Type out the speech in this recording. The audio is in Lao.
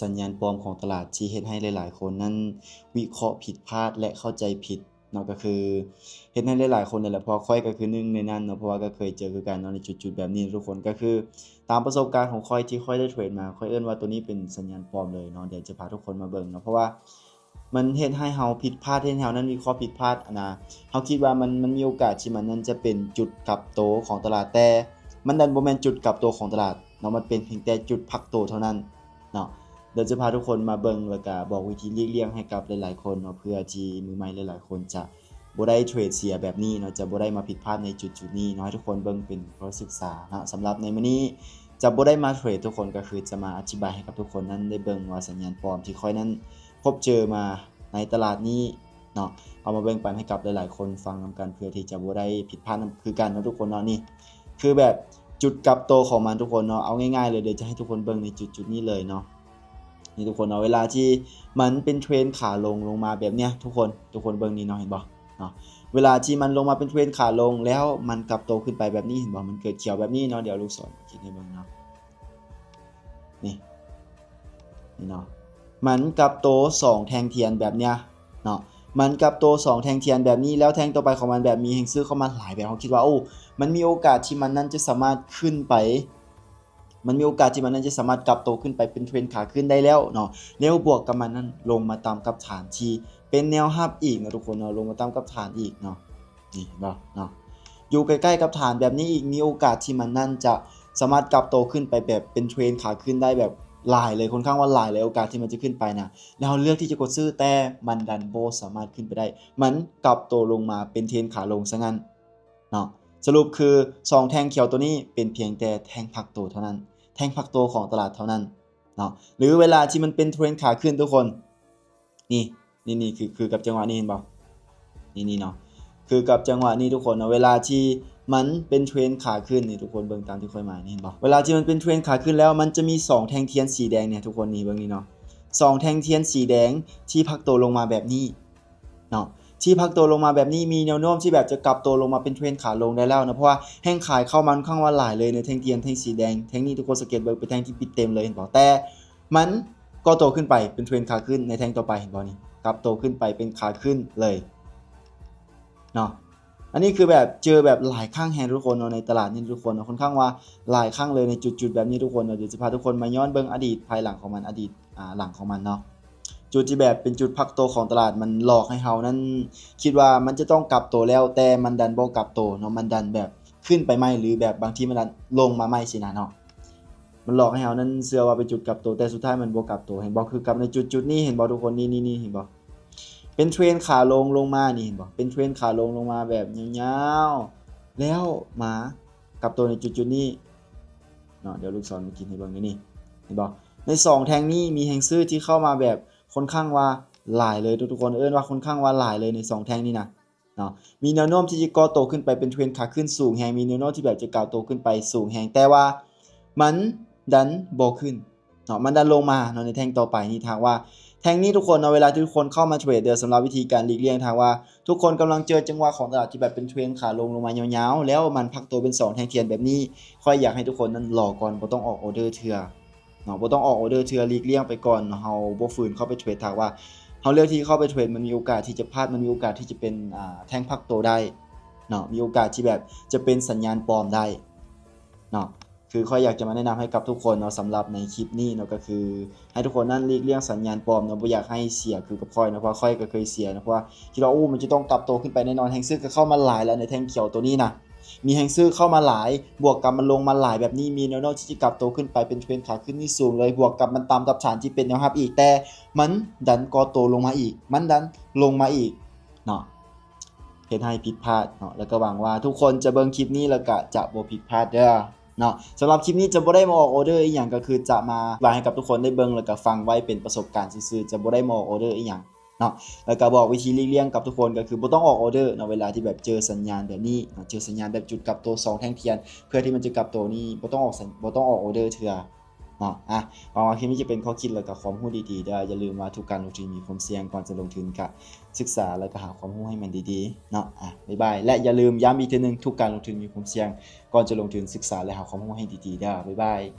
ສັນຍານປອມຂອງຕະຫຼາດທີ່ເຮັດໃຫ້ຫຼາຍໆຄົນນັ້ນວິເຄາະຜິດພາດ ແລະ ເຂົ້າໃຈຜິດເນາະ ກໍຄືເຮັດໃຫ້ຫຼາຍໆຄົນນັ້ນແຫຼະ ເພາະຂ້ອຍກໍຄືໜຶ່ງໃນນັ້ນເນາະ ເພາະວ່າກໍເຄີຍເຈີຄືກັນເນາະ ໃນຈຸດໆແບບນີ້ທຸກຄົນ ກໍຄືຕາມປະສົບການຂອງຂ້ອຍທີ່ຂ້ອຍໄດ້ເທຣດມາ ຂ້ອຍເອີ້ນວ່າໂຕນີ້ເປັນສັນຍານປອມເລີຍເນາະ ດຽວຈະພາທຸກຄົນມາເບິ່ງເນາະ ເພາະວ່າ ມັນເຮັດໃຫ້ເຮົາຜິດພາດ ເຮັດໃຫ້ເຮົານັ້ນວິເຄາະຜິດພາດຫັ້ນນະ ເຮົາຄິດວ່າມັນ ມັນມີໂອກາດທີ່ມັນນັ້ນຈະເປັນຈຸດກັບໂຕຂອງຕະຫຼາດ ແຕ່ມັນດັນບໍ່ແມ່ນຈຸດກັບໂຕຂອງຕະຫຼາດເນາະ ມັນເປັນພຽງແຕ່ຈຸດພັກໂຕເທົ່ານັ້ນເນາະ. ດຽວຈະພາທຸກຄົນມາເບິ່ງ ແລ້ວກະບອກວິທີຫຼີກລ່ຽງໃຫ້ກັບຫຼາຍໆຄົນເນາະ ເພື່ອທີ່ມືໃໝ່ຫຼາຍໆຄົນຈະບໍ່ໄດ້ເທຣດເສຍແບບນີ້ເນາະ ຈະບໍ່ໄດ້ມາຜິດພາດໃນຈຸດໆນີ້ເນາະ ໃຫ້ທຸກຄົນເບິ່ງເປັນຂໍ້ສຶກສາເນາະ. ສຳລັບໃນມື້ນີ້ຈະບໍ່ໄດ້ມາເທຣດທຸກຄົນ ກໍຄືຈະມາອະທິບາຍໃຫ້ກັບທຸກຄົນນັ້ນໄດ້ເບິ່ງວ່າສັນຍານປອມທີ່ຂ້ອຍນັ້ນ ພົບເຈີມາໃນຕະຫຼາດນີ້ເນາະ ເອົາມາແບ່ງປັນໃຫ້ກັບຫຼາຍໆຄົນຟັງນຳກັນ ເພື່ອທີ່ຈະບໍ່ໄດ້ຜິດພາດນຳຄືກັນເນາະທຸກຄົນເນາະ. ນີ້ຄືແບບຈຸດກັບໂຕຂອງມັນທຸກຄົນເນາະ ເອົາງ່າຍໆເລີຍ ດຽວຈະໃຫ້ທຸກຄົນເບິ່ງໃນຈຸດໆນີ້ເລີຍເນາະ. ນີ້ທຸກຄົນເນາະ ເວລາທີ່ມັນເປັນເທຣນຂາລົງ ລົງມາແບບເນີ້ຍທຸກຄົນ ທຸກຄົນເບິ່ງນີ້ເນາະ ເຫັນບໍ່ເນາະ ເວລາທີ່ມັນລົງມາເປັນເທຣນຂາລົງ ແລ້ວມັນກັບໂຕຂຶ້ນໄປແບບນີ້ ເຫັນບໍ່ ມັນເກີດຂຽວແບບນີ້ເນາະ ດຽວລູກສອນຄລິກໃຫ້ເບິ່ງເນາະ. ນີ້ ນີ້ເນາະ ມັນກັບໂຕສອງແທ່ງທຽນແບບເນີ້ຍເນາະ ມັນກັບໂຕສອງແທ່ງທຽນແບບນີ້ ແລ້ວແທ່ງຕໍ່ໄປຂອງມັນແບບມີແຮງຊື້ເຂົ້າມາຫຼາຍ ແບບເຮົາຄິດວ່າ ໂອ້ ມັນມີໂອກາດທີ່ມັນນັ້ນຈະສາມາດຂຶ້ນໄປ ມັນມີໂອກາດທີ່ມັນນັ້ນຈະສາມາດກັບໂຕຂຶ້ນໄປເປັນເທຣນຂາຂຶ້ນໄດ້ແລ້ວເນາະ ແລ້ວບວກກັບມັນນັ້ນລົງມາຕາມກັບຖານທີ່ເປັນແນວຮັບອີກເນາະທຸກຄົນເນາະ ລົງມາຕາມກັບຖານອີກເນາະ. ນີ້ເຫັນບໍ່ເນາະ ຢູ່ໃກ້ໆກັບຖານແບບນີ້ອີກ ມີໂອກາດທີ່ມັນນັ້ນຈະສາມາດກັບໂຕຂຶ້ນໄປແບບເປັນເທຣນຂາຂຶ້ນໄດ້ແບບຫຼາຍເລີຍ ຄ່ອນຂ້າງວ່າຫຼາຍເລີຍ ໂອກາດທີ່ມັນຈະຂຶ້ນໄປນະ ແລ້ວເຮົາເລືອກທີ່ຈະກົດຊື້ ແຕ່ມັນດັນບໍ່ສາມາດຂຶ້ນໄປໄດ້ ມັນກັບໂຕລົງມາເປັນເທຣນຂາລົງຊະນັ້ນເນາະ. ສະຫຼຸບຄືສອງແທ່ງຂຽວໂຕນີ້ເປັນພຽງແຕ່ແທ່ງພັກໂຕເທົ່ານັ້ນ ແທ່ງພັກໂຕຂອງຕະຫຼາດເທົ່ານັ້ນເນາະ ຫຼືເວລາທີ່ມັນເປັນເທຣນຂາຂຶ້ນທຸກຄົນ ນີ້ ນີ້ ນີ້ ຄື ຄືກັບຈັງຫວະນີ້ ເຫັນບໍ່ ນີ້ ນີ້ເນາະ ຄືກັບຈັງຫວະນີ້ທຸກຄົນເນາະ ເວລາທີ່ມັນເປັນເທຣນຂາຂຶ້ນນີ້ ທຸກຄົນເບິ່ງຕາມທີ່ຂ້ອຍໝາຍນີ້ ເຫັນບໍ່ ເວລາທີ່ມັນເປັນເທຣນຂາຂຶ້ນແລ້ວ ມັນຈະມີສອງແທ່ງທຽນສີແດງນີ້ ທຸກຄົນນີ້ເບິ່ງນີ້ເນາະ ສອງແທ່ງທຽນສີແດງທີ່ພັກໂຕລົງມາແບບນີ້ເນາະ ທີ່ພັກໂຕລົງມາແບບນີ້ ມີແນວໂນ້ມທີ່ແບບຈະກັບໂຕລົງມາເປັນເທຣນຂາລົງໄດ້ແລ້ວເນາະ ເພາະວ່າແຮງຂາຍເຂົ້າມາຄ່ອນຂ້າງວ່າຫຼາຍເລີຍໃນແທ່ງທຽນ ແທ່ງສີແດງ ແທ່ງນີ້ ທຸກຄົນສັງເກດເບິ່ງເປັນແທ່ງທີ່ປິດເຕັມເລີຍ ເຫັນບໍ່ ແຕ່ ມັນກໍໂຕຂຶ້ນໄປເປັນເທຣນຂາຂຶ້ນໃນແທ່ງຕໍ່ໄປ ເຫັນບໍ່ນີ້ ກັບໂຕຂຶ້ນໄປເປັນຂາຂຶ້ນເລີຍເນາະ. ອັນນີ້ຄືແບບເຈີແບບຫຼາຍຄັ້ງແຮງທຸກຄົນເນາະ ໃນຕະຫຼາດນີ້ທຸກຄົນເນາະ ຄ່ອນຂ້າງວ່າຫຼາຍຄັ້ງເລີຍໃນຈຸດໆແບບນີ້ທຸກຄົນເນາະ. ດຽວຈະພາທຸກຄົນມາຍ້ອນເບິ່ງອະດີດພາຍຫຼັງຂອງມັນ ອະດີດ ອາ ຫຼັງຂອງມັນເນາະ ຈຸດທີ່ແບບເປັນຈຸດພັກໂຕຂອງຕະຫຼາດ ມັນຫຼອກໃຫ້ເຮົານັ້ນຄິດວ່າມັນຈະຕ້ອງກັບໂຕແລ້ວ ແຕ່ມັນດັນບໍ່ກັບໂຕເນາະ ມັນດັນແບບຂຶ້ນໄປໃໝ່ ຫຼືແບບບາງທີມັນດັນລົງມາໃໝ່ຊີ້ນະເນາະ. ມັນຫຼອກໃຫ້ເຮົານັ້ນເຊື່ອວ່າເປັນຈຸດກັບໂຕ ແຕ່ສຸດທ້າຍມັນບໍ່ກັບໂຕ ເຫັນບໍ່ ຄືກັບໃນຈຸດໆນີ້ ເຫັນບໍ່ທຸກຄົນ ນີ້ໆ ເຫັນບໍ່ ເປັນເທຣນຂາລົງລົງມານີ້ ເຫັນບໍ່ ເປັນເທຣນຂາລົງລົງມາແບບຍາວໆ ແລ້ວມາກັບໂຕໃນຈຸດໆນີ້ເນາະ. ດຽວລູກສອນມາກິນໃຫ້ເບິ່ງນີ້ ເຫັນບໍ່ ໃນສອງແທ່ງນີ້ມີແຮງຊື້ທີ່ເຂົ້າມາແບບຄ່ອນຂ້າງວ່າຫຼາຍເລີຍ ທຸກໆຄົນເອີ້ນວ່າຄ່ອນຂ້າງວ່າຫຼາຍເລີຍໃນສອງແທ່ງນີ້ນະ. ເນາະ ມີແນວໂນ້ມທີ່ຈະກໍ່ໂຕຂຶ້ນໄປເປັນເທຣນຂາຂຶ້ນສູງແຮງ ມີແນວໂນ້ມທີ່ແບບຈະກ່າວໂຕຂຶ້ນໄປສູງແຮງ ແຕ່ວ່າມັນດັນບໍ່ຂຶ້ນເນາະ ມັນດັນລົງມາເນາະ ໃນແທ່ງຕໍ່ໄປນີ້. ຖ້າຫາກວ່າແທ່ງນີ້ທຸກຄົນເນາະ ເວລາທີ່ທຸກຄົນເຂົ້າມາເທຣດເດີ ສຳລັບວິທີການຫຼີກລ່ຽງ ຖ້າຫາກວ່າທຸກຄົນກຳລັງເຈີຈັງຫວະຂອງຕະຫຼາດທີ່ແບບເປັນເທຣນຂາລົງ ລົງມາຍາວໆ ແລ້ວມັນພັກໂຕເປັນສອງແທ່ງທຽນແບບນີ້ ຂ້ອຍຢາກໃຫ້ທຸກຄົນນັ້ນລໍກ່ອນ ບໍ່ຕ້ອງອອກອອເດີເທື່ອ ເນາະ ບໍ່ຕ້ອງອອກອອເດີເທື່ອ ຫຼີກລ່ຽງໄປກ່ອນເນາະ ເຮົາບໍ່ຝືນເຂົ້າໄປເທຣດ. ຖ້າວ່າເຮົາເລືອກທີ່ເຂົ້າໄປເທຣດ ມັນມີໂອກາດທີ່ຈະພາດ ມັນມີໂອກາດທີ່ຈະເປັນ ອ່າ ແທ່ງພັກໂຕໄດ້ເນາະ ມີໂອກາດທີ່ແບບຈະເປັນສັນຍານປອມໄດ້ເນາະ. ຄືຂ້ອຍຢາກຈະມາແນະນຳໃຫ້ກັບທຸກຄົນເນາະ ສຳລັບໃນຄລິບນີ້ເນາະ ກໍຄືໃຫ້ທຸກຄົນນັ້ນຫຼີກລ່ຽງສັນຍານປອມເນາະ ບໍ່ຢາກໃຫ້ເສຍຄືກັບຂ້ອຍເນາະ ເພາະຂ້ອຍກໍເຄີຍເສຍເນາະ ເພາະວ່າຄິດວ່າ ໂອ້ ມັນຈະຕ້ອງກັບໂຕຂຶ້ນໄປແນ່ນອນ ແຮງຊື້ກໍເຂົ້າມາຫຼາຍແລ້ວໃນແທ່ງຂຽວໂຕນີ້ນະ ມີແຮງຊື້ເຂົ້າມາຫຼາຍ ບວກກັບມັນລົງມາຫຼາຍແບບນີ້ ມີແນວໂນ້ມທີ່ຈະກັບໂຕຂຶ້ນໄປເປັນເທຣນຂາຂຶ້ນນີ້ສູງເລີຍ ບວກກັບມັນຕາມກັບຖານທີ່ເປັນແນວຮັບອີກ ແຕ່ມັນດັນກໍ່ໂຕລົງມາອີກ ມັນດັນລົງມາອີກເນາະ ເຮັດໃຫ້ຜິດພາດເນາະ. ແລ້ວກໍຫວັງວ່າທຸກຄົນຈະເບິ່ງຄລິບນີ້ ແລ້ວກໍຈະບໍ່ຜິດພາດເດີເນາະ. ສຳລັບຄລິບນີ້ຈະບໍ່ໄດ້ມາອອກອອເດີອີ່ຫຍັງ ກໍຄືຈະມາອະທິບາຍໃຫ້ກັບທຸກຄົນໄດ້ເບິ່ງ ແລ້ວກໍຟັງໄວ້ເປັນປະສົບການຊື່ໆ ຈະບໍ່ໄດ້ມາອອກອອເດີອີ່ຫຍັງ ເນາະ ແລ້ວກໍບອກວິທີຫຼີກລ່ຽງກັບທຸກຄົນ ກໍຄືບໍ່ຕ້ອງອອກອອເດີເນາະ ເວລາທີ່ແບບເຈີສັນຍານແບບນີ້ເນາະ ເຈີສັນຍານແບບຈຸດກັບໂຕສອງແທ່ງທຽນ ເພື່ອທີ່ມັນຈະກັບໂຕນີ້ ບໍ່ຕ້ອງອອກສັນ ບໍ່ຕ້ອງອອກອອເດີເທື່ອເນາະ. ອາ ຫວັງວ່າຄລິບນີ້ຈະເປັນຂໍ້ຄິດ ແລ້ວກໍຄວາມຮູ້ດີໆເດີ. ຢ່າລືມວ່າທຸກການລົງທຶນມີຄວາມສ່ຽງ ກ່ອນຈະລົງທຶນກະສຶກສາ ແລ້ວກໍຫາຄວາມຮູ້ໃຫ້ມັນດີໆເນາະ. ອາ ບາຍບາຍ ແລະ ຢ່າລືມຢ້ຳອີກເທື່ອໜຶ່ງ ທຸກການລົງທຶນມີຄວາມສ່ຽງ ກ່ອນຈະລົງທຶນສຶກສາ ແລະ ຫາຄວາມຮູ້ໃຫ້ດີໆເດີ. ບາຍບາຍ.